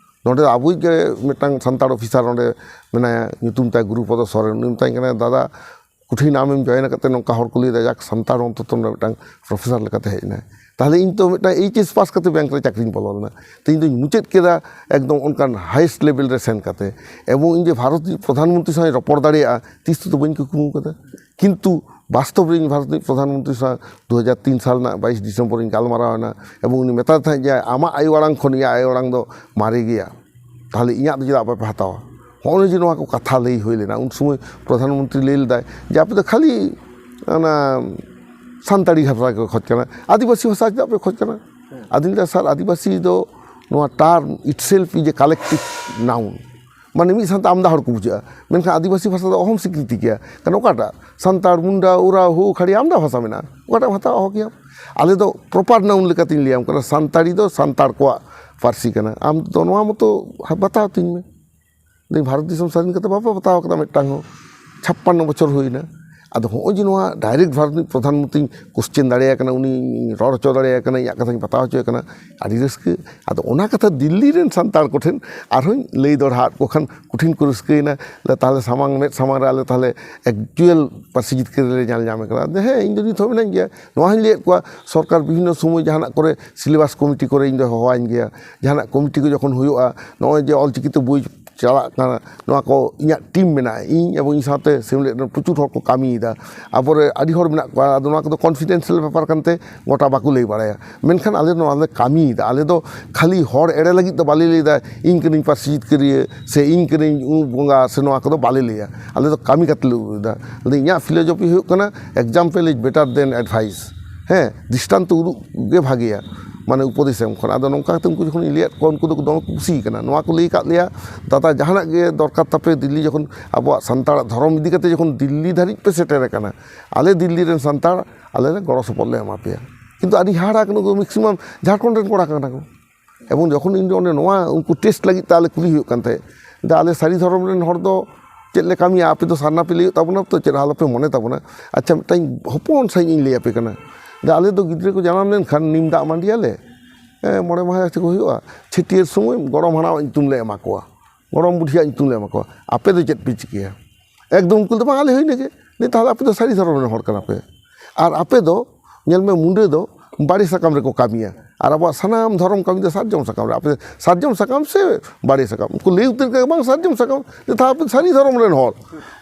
ᱱᱚᱰᱮ ᱟᱵᱚᱭᱤᱡ ᱜᱮ ᱢᱤᱫᱴᱟᱝ ᱥᱟᱱᱛᱟᱲ ᱚᱯᱷᱤᱥᱟᱨ ᱚᱸᱰᱮ ᱢᱮᱱᱟᱭᱟ, ᱧᱩᱛᱩᱢ ᱛᱟᱭ ᱜᱩᱨᱩᱯᱚᱫᱚ ᱥᱚᱨᱮᱱ᱾ ᱩᱱᱤ ᱢᱮᱛᱟᱧ ᱠᱟᱱᱟᱭ, "ᱫᱟᱫᱟ, ᱠᱚᱴᱷᱤᱱ ᱟᱢᱮᱢ ᱡᱚᱭᱮᱱ ᱟᱠᱟᱫ ᱛᱮ ᱱᱚᱝᱠᱟ ᱦᱚᱲ ᱠᱚ ᱞᱟᱹᱭᱫᱟ, ᱡᱟᱠ, ᱥᱟᱱᱛᱟᱲ ᱚᱱᱛᱚᱛᱚ ᱢᱤᱫᱴᱟᱝ ᱯᱨᱚᱯᱷᱮᱥᱟᱨ ᱞᱮᱠᱟᱛᱮ ᱦᱮᱡ ᱮᱱᱟᱭ᱾" ᱛᱟᱦᱞᱮ ᱤᱧ ᱛᱚ ᱢᱤᱫᱴᱟᱝ ᱮᱭᱤᱪ ᱮᱥ ᱯᱟᱥ ᱠᱟᱛᱮ ᱵᱮᱝᱠ ᱨᱮ ᱪᱟᱹᱠᱨᱤᱧ ᱵᱚᱞᱚ ᱞᱮᱱᱟ᱾ ᱛᱚ ᱤᱧ ᱫᱚᱧ ᱢᱩᱪᱟᱹᱫ ᱠᱮᱫᱟ ᱮᱠᱫᱚᱢ ᱚᱱᱠᱟᱱ ᱦᱟᱭᱮᱥᱴ ᱞᱮᱵᱮᱞ ᱨᱮ ᱥᱮᱱ ᱠᱟᱛᱮ᱾ ᱮᱵᱚᱝ ᱤᱧ ᱡᱮ ᱵᱷᱟᱨᱚᱛ ᱨᱤᱱᱤᱡ ᱯᱨᱚᱫᱷᱟᱱ ᱢᱚᱱᱛᱨᱤ ᱥᱟᱶ ᱤᱧ ᱨᱚᱯᱚᱲ ᱫᱟᱲᱮᱭᱟᱜᱼᱟ, ᱛᱤᱥ ᱛᱮᱫᱚ ᱵᱟᱹᱧ ᱠᱩᱠᱢᱩ ᱠᱟᱫᱟ᱾ ᱠᱤᱱᱛᱩ ᱵᱟᱥᱛᱚᱵ ᱨᱮ ᱤᱧ ᱵᱷᱟᱨᱚᱛ ᱨᱤᱱᱤᱡ ᱯᱨᱚᱫᱷᱟᱱ ᱢᱚᱱᱛᱨᱤ ᱥᱟᱶ ᱫᱩ ᱦᱟᱡᱟᱨ ᱛᱤᱱ ᱥᱟᱞ ᱨᱮᱱᱟᱜ ᱵᱟᱭᱤᱥ ᱰᱤᱥᱮᱢᱵᱚᱨ ᱤᱧ ᱜᱟᱞᱢᱟᱨᱟᱣ ᱮᱱᱟ᱾ ᱮᱵᱚᱝ ᱩᱱᱤ ᱢᱮᱛᱟᱫᱤᱧ ᱛᱟᱦᱮᱸᱫ ᱡᱮ, "ᱟᱢᱟᱜ ᱟᱭᱳ ᱟᱲᱟᱝ ᱠᱷᱚᱱ ᱤᱧᱟᱹᱜ ᱟᱭᱳ ᱟᱲᱟᱝ ᱫᱚ ᱢᱟᱨᱮ ᱜᱮᱭᱟ, ᱛᱟᱦᱞᱮ ᱤᱧᱟᱹᱜ ᱫᱚ ᱪᱮᱫᱟᱜ ᱵᱟᱯᱮ ᱦᱟᱛᱟᱣᱟ?" ᱦᱚᱸᱜᱼᱚᱭ ᱡᱮ ᱱᱚᱣᱟ ᱠᱚ ᱠᱟᱛᱷᱟ ᱞᱟᱹᱭ ᱦᱩᱭ ᱞᱮᱱᱟ, ᱩᱱ ᱥᱚᱢᱚᱭ ᱯᱨᱚᱫᱷᱟᱱ ᱢᱚᱱᱛᱨᱤ ᱞᱟᱹᱭ ᱞᱮᱫᱟᱭ ᱡᱮ, "ᱟᱯᱮ ᱫᱚ ᱠᱷᱟᱹᱞᱤ ᱚᱱᱟ ᱥᱟᱱᱛᱟᱲᱤ ᱵᱷᱟᱥᱟ ᱜᱮᱯᱮ ᱠᱷᱚᱡᱽ ᱠᱟᱱᱟ, ᱟᱹᱫᱤᱵᱟᱹᱥᱤ ᱵᱷᱟᱥᱟ ᱪᱮᱫᱟᱜ ᱯᱮ ᱠᱷᱚᱡᱽ ᱠᱟᱱᱟ?" ᱟᱫᱚᱧ ᱞᱟᱹᱭᱫᱟ, "ᱥᱟᱨ, ᱟᱹᱫᱤᱵᱟᱹᱥᱤ ᱫᱚ ᱱᱚᱣᱟ term itself is a collective noun, ᱢᱟᱱᱮ ᱢᱤᱫ ᱥᱟᱶᱛᱮ ᱟᱢᱫᱟ ᱦᱚᱲ ᱠᱚ ᱵᱩᱡᱷᱟᱹᱜᱼᱟ᱾ ᱢᱮᱱᱠᱷᱟᱱ ᱟᱹᱫᱤᱵᱟᱹᱥᱤ ᱵᱷᱟᱥᱟ ᱫᱚ ᱚᱦᱚᱢ ᱥᱤᱠᱨᱤᱛᱤ ᱠᱮᱭᱟ᱾ ᱠᱟᱨᱚᱱ ᱚᱠᱟᱴᱟᱜ ᱥᱟᱱᱛᱟᱲ, ᱢᱩᱱᱰᱟ, ᱳᱨᱟᱣ, ᱦᱳ, ᱠᱷᱟᱲᱤ, ᱟᱢᱫᱟ ᱵᱷᱟᱥᱟ ᱢᱮᱱᱟᱜᱼᱟ, ᱚᱠᱟᱴᱟᱜ ᱵᱷᱟᱥᱟ ᱚᱦᱚ ᱠᱮᱭᱟᱢ? ᱟᱞᱮ ᱫᱚ proper noun ᱞᱮᱠᱟᱛᱤᱧ ᱞᱟᱹᱭᱟᱢ ᱠᱟᱱᱟ, ᱥᱟᱱᱛᱟᱲᱤ ᱫᱚ ᱥᱟᱱᱛᱟᱲ ᱠᱚᱣᱟᱜ ᱯᱟᱹᱨᱥᱤ ᱠᱟᱱᱟ᱾ ᱟᱢ ᱫᱚ ᱱᱚᱣᱟ ᱢᱚᱛᱚ ᱵᱟᱛᱟᱣ ᱛᱤᱧ ᱢᱮ᱾ ᱞᱟᱹᱭᱟᱹᱧ, ᱵᱷᱟᱨᱚᱛ ᱫᱤᱥᱚᱢ ᱥᱟᱹᱫᱷᱤᱱ ᱠᱟᱛᱮ ᱵᱟᱯᱮ ᱵᱟᱛᱟᱣ ᱠᱟᱫᱟ ᱢᱤᱫᱴᱟᱝ ᱦᱚᱸ, ᱪᱷᱟᱯᱯᱟᱱᱱᱚ ᱵᱚᱪᱷᱚᱨ ᱦᱩᱭᱱᱟ᱾ ᱟᱫᱚ ᱦᱚᱸᱜᱼᱚᱭ ᱡᱮ ᱱᱚᱣᱟ direct ᱵᱷᱟᱨᱚᱛ ᱨᱤᱱᱤᱡ ᱯᱨᱚᱫᱷᱟᱱ ᱢᱚᱱᱛᱨᱤᱧ question ᱫᱟᱲᱮᱭᱟᱭ ᱠᱟᱱᱟ, ᱩᱱᱤ ᱨᱚᱲ ᱦᱚᱪᱚ ᱫᱟᱲᱮᱭᱟᱭ ᱠᱟᱱᱟ, ᱤᱧᱟᱹᱜ ᱠᱟᱛᱷᱟᱧ ᱵᱟᱛᱟᱣ ᱦᱚᱪᱚᱭᱮ ᱠᱟᱱᱟ, ᱟᱹᱰᱤ ᱨᱟᱹᱥᱠᱟᱹ᱾ ᱟᱫᱚ ᱚᱱᱟ ᱠᱟᱛᱷᱟ ᱫᱤᱞᱞᱤ ᱨᱮᱱ ᱥᱟᱱᱛᱟᱲ ᱠᱚᱴᱷᱮᱱ ᱟᱨᱦᱚᱸᱧ ᱞᱟᱹᱭ ᱫᱚᱦᱲᱟᱣᱟᱫ ᱠᱚ ᱠᱷᱟᱱ ᱠᱚᱴᱷᱤᱱ ᱠᱚ ᱨᱟᱹᱥᱠᱟᱹᱭᱮᱱᱟ᱾ ᱞᱮ ᱛᱟᱦᱞᱮ ᱥᱟᱢᱟᱝ, ᱢᱮᱫ ᱥᱟᱢᱟᱝ ᱨᱮ ᱟᱞᱮ ᱛᱟᱦᱞᱮ actual ᱯᱟᱹᱨᱥᱤ ᱡᱤᱛᱠᱟᱹᱨ ᱞᱮ ᱧᱮᱞ ᱧᱟᱢᱮ ᱠᱟᱱᱟ᱾ ᱟᱫᱚ ᱦᱮᱸ, ᱤᱧ ᱫᱚ ᱱᱤᱛ ᱦᱚᱸ ᱢᱮᱱᱟᱧ ᱜᱮᱭᱟ᱾ ᱱᱚᱣᱟ ᱦᱚᱸᱧ ᱞᱟᱹᱭᱮᱫ ᱠᱚᱣᱟ, ᱥᱚᱨᱠᱟᱨ ᱵᱤᱵᱷᱤᱱᱱᱚ ᱥᱚᱢᱚᱭ ᱡᱟᱦᱟᱱᱟᱜ ᱠᱚᱨᱮ syllabus committee ᱠᱚᱨᱮ ᱤᱧ ᱫᱚ ᱦᱚᱦᱚᱣᱟᱹᱧ ᱜᱮᱭᱟ᱾ ᱡᱟᱦᱟᱱᱟᱜ committee ᱠᱚ ᱡᱚᱠᱷᱚᱱ ᱦᱩᱭᱩᱜᱼᱟ, ᱱᱚᱜᱼᱚᱭ ᱡᱮ ᱚᱞᱪᱤᱠᱤ ᱛᱮ ᱵᱳᱭ ᱪᱟᱞᱟᱜ ᱠᱟᱱᱟ, ᱱᱚᱣᱟ ᱠᱚ ᱤᱧᱟᱹᱜ team ᱢᱮᱱᱟᱜᱼᱟ, ᱤᱧ ᱮᱵᱚᱝ ᱤᱧ ᱥᱟᱶᱛᱮ ᱥᱮᱢᱞᱮᱫ ᱨᱮᱱ ᱯᱨᱚᱪᱩᱨ ᱦᱚᱲ ᱠᱚ ᱠᱟᱹᱢᱤᱭᱮᱫᱟ᱾ ᱟᱵᱚᱨᱮ ᱟᱹᱰᱤ ᱦᱚᱲ ᱢᱮᱱᱟᱜ ᱠᱚᱣᱟ, ᱟᱫᱚ ᱱᱚᱣᱟ ᱠᱚᱫᱚ confidential ᱵᱮᱯᱟᱨ ᱠᱟᱱᱛᱮ ᱜᱚᱴᱟ ᱵᱟᱠᱚ ᱞᱟᱹᱭ ᱵᱟᱲᱟᱭᱟ᱾ ᱢᱮᱱᱠᱷᱟᱱ ᱟᱞᱮ ᱱᱚᱣᱟ ᱞᱮ ᱠᱟᱹᱢᱤᱭᱮᱫᱟ᱾ ᱟᱞᱮ ᱫᱚ ᱠᱷᱟᱹᱞᱤ ᱦᱚᱲ ᱮᱲᱮ ᱞᱟᱹᱜᱤᱫ ᱫᱚ ᱵᱟᱞᱮ ᱞᱟᱹᱭᱫᱟ, ᱤᱧ ᱠᱟᱹᱱᱟᱹᱧ ᱯᱟᱹᱨᱥᱤ ᱡᱤᱛᱠᱟᱹᱨᱤᱭᱟᱹ ᱥᱮ ᱤᱧ ᱠᱟᱹᱱᱟᱹᱧ ᱩᱢᱩᱠ ᱵᱚᱸᱜᱟ ᱥᱮ ᱱᱚᱣᱟ ᱠᱚᱫᱚ ᱵᱟᱞᱮ ᱞᱟᱹᱭᱟ᱾ ᱟᱞᱮ ᱫᱚ ᱠᱟᱹᱢᱤ ᱠᱟᱛᱮ ᱞᱮ ᱩᱫᱩᱜ ᱮᱫᱟ᱾ ᱟᱞᱮ ᱤᱧᱟᱹᱜ philosophy ᱦᱩᱭᱩᱜ ᱠᱟᱱᱟ, example is better than advice᱾ ᱦᱮᱸ, ᱫᱨᱤᱥᱴᱟᱱᱛᱚ ᱩᱫᱩᱜ ᱜᱮ ᱵᱷᱟᱜᱮᱭᱟ, ᱢᱟᱱᱮ ᱩᱯᱚᱫᱮᱥ ᱮᱢ ᱠᱷᱚᱱ᱾ ᱟᱫᱚ ᱱᱚᱝᱠᱟ ᱠᱟᱛᱮ ᱩᱱᱠᱩ ᱡᱚᱠᱷᱚᱱ ᱤᱧ ᱞᱟᱹᱭᱟᱫ ᱠᱚᱣᱟ, ᱩᱱᱠᱩ ᱫᱚ ᱫᱚᱢᱮ ᱠᱚ ᱠᱩᱥᱤ ᱠᱟᱱᱟ᱾ ᱱᱚᱣᱟ ᱠᱚ ᱞᱟᱹᱭ ᱠᱟᱫ ᱞᱮᱭᱟ, "ᱫᱟᱫᱟ, ᱡᱟᱦᱟᱱᱟᱜ ᱜᱮ ᱫᱚᱨᱠᱟᱨ ᱛᱟᱯᱮ ᱫᱤᱞᱞᱤ ᱡᱚᱠᱷᱚᱱ ᱟᱵᱚᱣᱟᱜ ᱥᱟᱱᱛᱟᱲᱟᱜ ᱫᱷᱚᱨᱚᱢ ᱤᱫᱤ ᱠᱟᱛᱮ ᱡᱚᱠᱷᱚᱱ ᱫᱤᱞᱞᱤ ᱫᱷᱟᱹᱨᱤᱡ ᱯᱮ ᱥᱮᱴᱮᱨ ᱟᱠᱟᱱᱟ, ᱟᱞᱮ ᱫᱤᱞᱞᱤ ᱨᱮᱱ ᱥᱟᱱᱛᱟᱲ ᱟᱞᱮ ᱞᱮ ᱜᱚᱲᱚ ᱥᱚᱯᱚᱦᱚᱫ ᱞᱮ ᱮᱢᱟ ᱯᱮᱭᱟ᱾" ᱠᱤᱱᱛᱩ ᱟᱹᱰᱤ ᱦᱟᱦᱟᱲᱟ ᱠᱟᱱᱟ ᱠᱚ, maximum ᱡᱷᱟᱲᱠᱷᱚᱸᱰ ᱨᱮᱱ ᱠᱚᱲᱟ ᱠᱟᱱᱟ ᱠᱚ᱾ ᱮᱵᱚᱝ ᱡᱚᱠᱷᱚᱱ ᱤᱧ ᱫᱚ ᱚᱸᱰᱮ ᱱᱚᱣᱟ ᱩᱱᱠᱩ test ᱞᱟᱹᱜᱤᱫ ᱛᱮ ᱟᱞᱮ ᱠᱩᱞᱤ ᱦᱩᱭᱩᱜ ᱠᱟᱱ ᱛᱟᱦᱮᱸᱫ, ᱫᱟ, ᱟᱞᱮ ᱥᱟᱹᱨᱤ ᱫᱷᱚᱨᱚᱢ ᱨᱮᱱ ᱦᱚᱲ ᱫᱚ ᱪᱮᱫ ᱞᱮ ᱠᱟᱹᱢᱤᱭᱟ? ᱟᱯᱮ ᱫᱚ ᱥᱟᱨᱱᱟ ᱯᱮ ᱞᱟᱹᱭᱚᱜ ᱛᱟᱵᱚᱱᱟ ᱛᱚ, ᱪᱮᱫ ᱟᱞᱚᱯᱮ ᱢᱚᱱᱮ ᱛᱟᱵᱚᱱᱟ᱾ ᱟᱪᱪᱷᱟ, ᱢᱤᱫᱴᱟᱝ ᱦᱚᱯᱚᱱ ᱥᱟᱺᱦᱤᱡ ᱤᱧ ᱞᱟᱹᱭ ᱟᱯᱮ ᱠᱟᱱᱟ᱾ ᱫᱟ, ᱟᱞᱮ ᱫᱚ ᱜᱤᱫᱽᱨᱟᱹ ᱠᱚ ᱡᱟᱱᱟᱢ ᱞᱮᱱᱠᱷᱟᱱ ᱱᱤᱢ ᱫᱟᱜ ᱢᱟᱹᱰᱤᱭᱟᱞᱮ, ᱦᱮᱸ, ᱢᱚᱬᱮ ᱢᱟᱦᱟ ᱪᱮᱫ ᱠᱚ ᱦᱩᱭᱩᱜᱼᱟ, ᱪᱷᱟᱹᱴᱭᱟᱹᱨ ᱥᱚᱢᱚᱭ ᱜᱚᱲᱚᱢ ᱦᱟᱲᱟᱢᱟᱜ ᱧᱩᱛᱩᱢ ᱞᱮ ᱮᱢᱟ ᱠᱚᱣᱟ, ᱜᱚᱲᱚᱢ ᱵᱩᱰᱷᱤᱭᱟᱜ ᱧᱩᱛᱩᱢ ᱞᱮ ᱮᱢᱟ ᱠᱚᱣᱟ᱾ ᱟᱯᱮ ᱫᱚ ᱪᱮᱫ ᱯᱮ ᱪᱤᱠᱟᱹᱭᱟ? ᱮᱠᱫᱚᱢ ᱩᱱᱠᱩ ᱫᱚ, "ᱵᱟᱝ, ᱟᱞᱮ ᱦᱩᱭᱱᱟ ᱜᱮ᱾ ᱞᱟᱹᱭ, ᱛᱟᱦᱞᱮ ᱟᱯᱮ ᱫᱚ ᱥᱟᱹᱨᱤ ᱫᱷᱚᱨᱚᱢ ᱨᱮᱱ ᱦᱚᱲ ᱠᱟᱱᱟ ᱯᱮ᱾ ᱟᱨ ᱟᱯᱮ ᱫᱚ, ᱧᱮᱞ ᱢᱮ, ᱢᱩᱸᱰᱟᱹ ᱫᱚ ᱵᱟᱲᱮ ᱥᱟᱠᱟᱢ ᱨᱮᱠᱚ ᱠᱟᱹᱢᱤᱭᱟ, ᱟᱨ ᱟᱵᱚᱣᱟᱜ ᱥᱟᱱᱟᱢ ᱫᱷᱚᱨᱚᱢ ᱠᱟᱹᱢᱤ ᱫᱚ ᱥᱟᱨᱡᱚᱢ ᱥᱟᱠᱟᱢ ᱨᱮ, ᱟᱯᱮ ᱥᱟᱨᱡᱚᱢ ᱥᱟᱠᱟᱢ ᱥᱮ ᱵᱟᱲᱮ ᱥᱟᱠᱟᱢ?" ᱩᱱᱠᱩ ᱞᱟᱹᱭ ᱩᱛᱟᱹᱨ ᱠᱟᱜᱼᱟ, "ᱵᱟᱝ, ᱥᱟᱨᱡᱚᱢ ᱥᱟᱠᱟᱢ᱾" ᱞᱟᱹᱭ, "ᱛᱟᱦᱞᱮ ᱟᱯᱮ ᱫᱚ ᱥᱟᱹᱨᱤ ᱫᱷᱚᱨᱚᱢ ᱨᱮᱱ ᱦᱚᱲ᱾"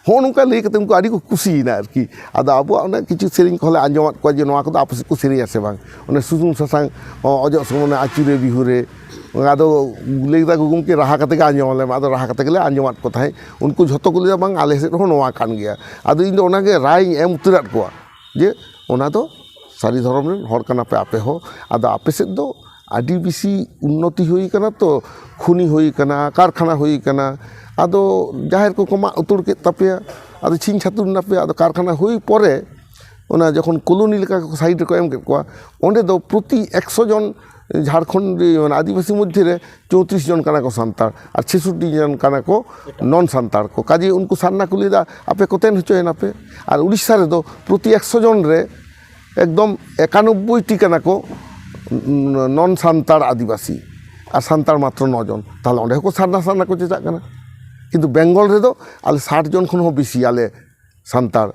ᱦᱚᱸᱜᱼᱚ ᱱᱚᱝᱠᱟ ᱞᱟᱹᱭ ᱠᱟᱛᱮ ᱩᱱᱠᱩ ᱟᱹᱰᱤ ᱠᱚ ᱠᱩᱥᱤᱭᱮᱱᱟ ᱟᱨᱠᱤ᱾ ᱟᱫᱚ ᱟᱵᱚᱣᱟᱜ ᱚᱱᱟ ᱠᱤᱪᱷᱩ ᱥᱮᱨᱮᱧ ᱠᱚᱦᱚᱸ ᱞᱮ ᱟᱸᱡᱚᱢᱟᱫ ᱠᱚᱣᱟ ᱡᱮ ᱱᱚᱣᱟ ᱠᱚᱫᱚ ᱟᱯᱮ ᱥᱮᱫ ᱠᱚ ᱥᱮᱨᱮᱧᱟ ᱥᱮ ᱵᱟᱝ, ᱚᱱᱮ ᱥᱩᱱᱩᱢ ᱥᱟᱥᱟᱝ ᱚ-, ᱚᱡᱚᱜ ᱥᱚᱢᱚᱭ ᱚᱱᱮ ᱟᱹᱪᱩᱨᱮ ᱵᱤᱦᱩᱨᱮ᱾ ᱟᱫᱚ ᱞᱟᱹᱭ ᱠᱮᱫᱟ ᱠᱚ, "ᱜᱚᱢᱠᱮ, ᱨᱟᱦᱟ ᱠᱟᱛᱮ ᱜᱮ ᱟᱸᱡᱚᱢ ᱟᱞᱮ ᱢᱮ᱾" ᱟᱫᱚ ᱨᱟᱦᱟ ᱠᱟᱛᱮ ᱜᱮᱞᱮ ᱟᱸᱡᱚᱢᱟᱫ ᱠᱚ ᱛᱟᱦᱮᱸᱫ᱾ ᱩᱱᱠᱩ ᱡᱷᱚᱛᱚ ᱠᱚ ᱞᱟᱹᱭᱫᱟ, "ᱵᱟᱝ, ᱟᱞᱮ ᱥᱮᱫ ᱦᱚᱸ ᱱᱚᱣᱟ ᱠᱟᱱ ᱜᱮᱭᱟ᱾" ᱟᱫᱚ ᱤᱧ ᱫᱚ ᱚᱱᱟᱜᱮ ᱨᱟᱭ ᱤᱧ ᱮᱢ ᱩᱛᱟᱹᱨᱟᱫ ᱠᱚᱣᱟ ᱡᱮ ᱚᱱᱟ ᱫᱚ ᱥᱟᱹᱨᱤ ᱫᱷᱚᱨᱚᱢ ᱨᱮᱱ ᱦᱚᱲ ᱠᱟᱱᱟ ᱯᱮ ᱟᱯᱮ ᱦᱚᱸ᱾ ᱟᱫᱚ ᱟᱯᱮ ᱥᱮᱫ ᱫᱚ ᱟᱹᱰᱤ ᱵᱮᱥᱤ ᱩᱱᱱᱚᱛᱤ ᱦᱩᱭ ᱠᱟᱱᱟ ᱛᱚ, ᱠᱷᱚᱱᱤ ᱦᱩᱭ ᱠᱟᱱᱟ, ᱠᱟᱨᱠᱷᱟᱱᱟ ᱦᱩᱭ ᱠᱟᱱᱟ, ᱟᱫᱚ ᱡᱟᱦᱮᱨ ᱠᱚᱠᱚ ᱢᱟᱜ ᱩᱛᱟᱹᱨ ᱠᱮᱫ ᱛᱟᱯᱮᱭᱟ, ᱟᱫᱚ ᱪᱷᱤᱝ ᱪᱷᱟᱹᱛᱩᱨ ᱮᱱᱟᱯᱮ, ᱟᱫᱚ ᱠᱟᱨᱠᱷᱟᱱᱟ ᱦᱩᱭ ᱯᱚᱨᱮ ᱚᱱᱟ ᱡᱚᱠᱷᱚᱱ ᱠᱚᱞᱚᱱᱤ ᱞᱮᱠᱟ ᱠᱚ ᱥᱟᱭᱤᱰ ᱨᱮᱠᱚ ᱮᱢ ᱠᱮᱫ ᱠᱚᱣᱟ, ᱚᱸᱰᱮ ᱫᱚ ᱯᱨᱚᱛᱤ ᱮᱠᱥᱚ ᱡᱚᱱ ᱡᱷᱟᱲᱠᱷᱚᱸᱰ ᱢᱟᱱᱮ ᱟᱹᱫᱤᱵᱟᱹᱥᱤ ᱢᱚᱫᱽᱫᱷᱮ ᱨᱮ ᱪᱳᱭᱛᱨᱤᱥ ᱡᱚᱱ ᱠᱟᱱᱟ ᱠᱚ ᱥᱟᱱᱛᱟᱲ ᱟᱨ ᱪᱷᱮᱥᱚᱴᱴᱤ ᱡᱚᱱ ᱠᱟᱱᱟ ᱠᱚ ᱱᱚᱱ ᱥᱟᱱᱛᱟᱲ ᱠᱚ᱾ ᱠᱟᱡᱮ ᱩᱱᱠᱩ ᱥᱟᱨᱱᱟ ᱠᱚ ᱞᱟᱹᱭᱫᱟ, ᱟᱯᱮ ᱠᱚᱛᱮᱱ ᱦᱚᱪᱚᱭᱮᱱᱟ ᱯᱮ᱾ ᱟᱨ ᱩᱲᱤᱥᱥᱟ ᱨᱮᱫᱚ ᱯᱨᱚᱛᱤ ᱮᱠᱥᱚ ᱡᱚᱱ ᱨᱮ ᱮᱠᱫᱚᱢ ᱮᱠᱟᱱᱚᱵᱵᱳᱭ ᱴᱤ ᱠᱟᱱᱟ ᱠᱚ ᱱᱚᱱ ᱥᱟᱱᱛᱟᱲ ᱟᱹᱫᱤᱵᱟᱹᱥᱤ, ᱟᱨ ᱥᱟᱱᱛᱟᱲ ᱢᱟᱛᱨᱚ ᱱᱚ ᱡᱚᱱ᱾ ᱛᱟᱦᱚᱞᱮ ᱚᱸᱰᱮ ᱦᱚᱸᱠᱚ ᱥᱟᱨᱱᱟ ᱥᱟᱨᱱᱟ ᱠᱚ ᱪᱮᱪᱟᱜ ᱠᱟᱱᱟ᱾ ᱠᱤᱱᱛᱩ ᱵᱮᱝᱜᱚᱞ ᱨᱮᱫᱚ ᱟᱞᱮ ᱥᱟᱴ ᱡᱚᱱ ᱠᱷᱚᱱ ᱦᱚᱸ ᱵᱮᱥᱤ ᱟᱞᱮ ᱥᱟᱱᱛᱟᱲ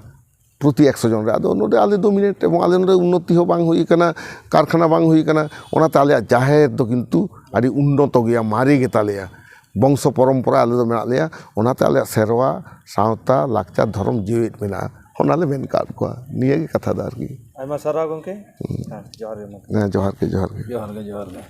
ᱯᱨᱚᱛᱤ ᱮᱠᱥᱚ ᱡᱚᱱ ᱨᱮ᱾ ᱟᱫᱚ ᱱᱚᱰᱮ ᱟᱞᱮ ᱰᱳᱢᱤᱱᱮᱴ, ᱮᱵᱚᱝ ᱟᱞᱮ ᱱᱚᱰᱮ ᱩᱱᱱᱚᱛᱤ ᱦᱚᱸ ᱵᱟᱝ ᱦᱩᱭ ᱠᱟᱱᱟ, ᱠᱟᱨᱠᱷᱟᱱᱟ ᱵᱟᱝ ᱦᱩᱭ ᱠᱟᱱᱟ, ᱚᱱᱟᱛᱮ ᱟᱞᱮᱭᱟᱜ ᱡᱟᱦᱮᱨ ᱫᱚ ᱠᱤᱱᱛᱩ ᱟᱹᱰᱤ ᱩᱱᱱᱚᱛᱚ ᱜᱮᱭᱟ, ᱢᱟᱨᱮ ᱜᱮᱛᱟ ᱞᱮᱭᱟ, ᱵᱚᱝᱥᱚ ᱯᱚᱨᱚᱢᱯᱚᱨᱟ ᱟᱞᱮ ᱫᱚ ᱢᱮᱱᱟᱜ ᱞᱮᱭᱟ᱾ ᱚᱱᱟᱛᱮ ᱟᱞᱮᱭᱟᱜ ᱥᱮᱨᱣᱟ, ᱥᱟᱶᱛᱟ, ᱞᱟᱠᱪᱟᱨ, ᱫᱷᱚᱨᱚᱢ ᱡᱤᱣᱮᱫ ᱢᱮᱱᱟᱜᱼᱟ᱾ ᱚᱱᱟᱞᱮ ᱢᱮᱱ ᱠᱟᱫ ᱠᱚᱣᱟ᱾ ᱱᱤᱭᱟᱹ ᱜᱮ ᱠᱟᱛᱷᱟ ᱫᱚ ᱟᱨᱠᱤ᱾ ᱟᱭᱢᱟ ᱥᱟᱨᱦᱟᱣ ᱜᱚᱢᱠᱮ᱾ ᱦᱮᱸ, ᱡᱚᱦᱟᱨ ᱜᱮ ᱢᱟ᱾ ᱦᱮᱸ, ᱡᱚᱦᱟᱨ ᱜᱮ, ᱡᱚᱦᱟᱨ ᱜᱮ᱾ ᱡᱚᱦᱟᱨ ᱜᱮ, ᱡᱚᱦᱟᱨ ᱜᱮ᱾